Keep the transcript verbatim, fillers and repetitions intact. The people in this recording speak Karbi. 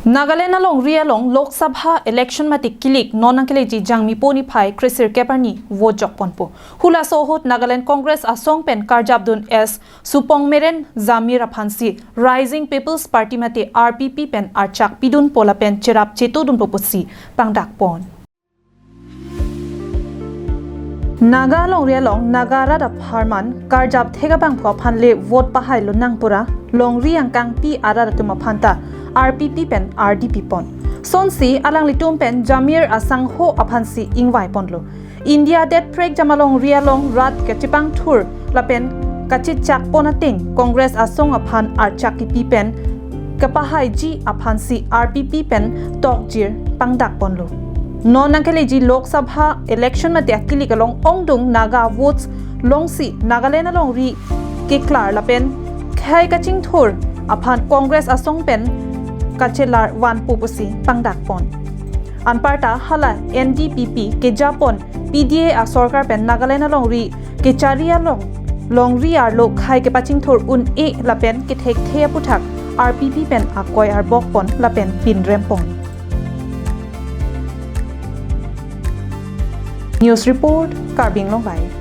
Nagaland alongri along Lok Sabha election mate kilik non nangkeleji Jangmipo niphai kresirkep arni vote jokponpo. Hulaso ahut Nagaland Congress asong pen karjapdun S Supongmeren Jamir aphansi Rising People's Party mate R P P pen archak pidunpo lapen cherap chetodunpo pusi pangdakpon. Naga longri along Naga arat apharman karjap thek abangphu aphan le vote pahai lonang pura longri angkangpi arat atum aphanta R P P pen ardi pipon. Sonsi alanglitum pen Jamir asangho aphansi ingvaiponlo. India detprekjam alongri along rat kachepangthur lapen kachechakpon ateng Congress asong aphan archak kipi pen kapahaiji aphansi R P P pen tokjir pangdakponlo. Non nangkeleji Lok Sabha election mate akilik along ongdung Naga votes longsi Nagaland alongri keklar lapen khei kachingthur aphan Congress asong pen kachelar vanpo pusi pangdakpon. Anparta hala N D P P kejapon P D A asorkar pen Nagaland alongri kechari along longri arlo khei kepachingthur un-e lapen kethekthe aputhak R P P pen akoi arbokpon lapen pinrempon. News report, Karbi Anglong Live.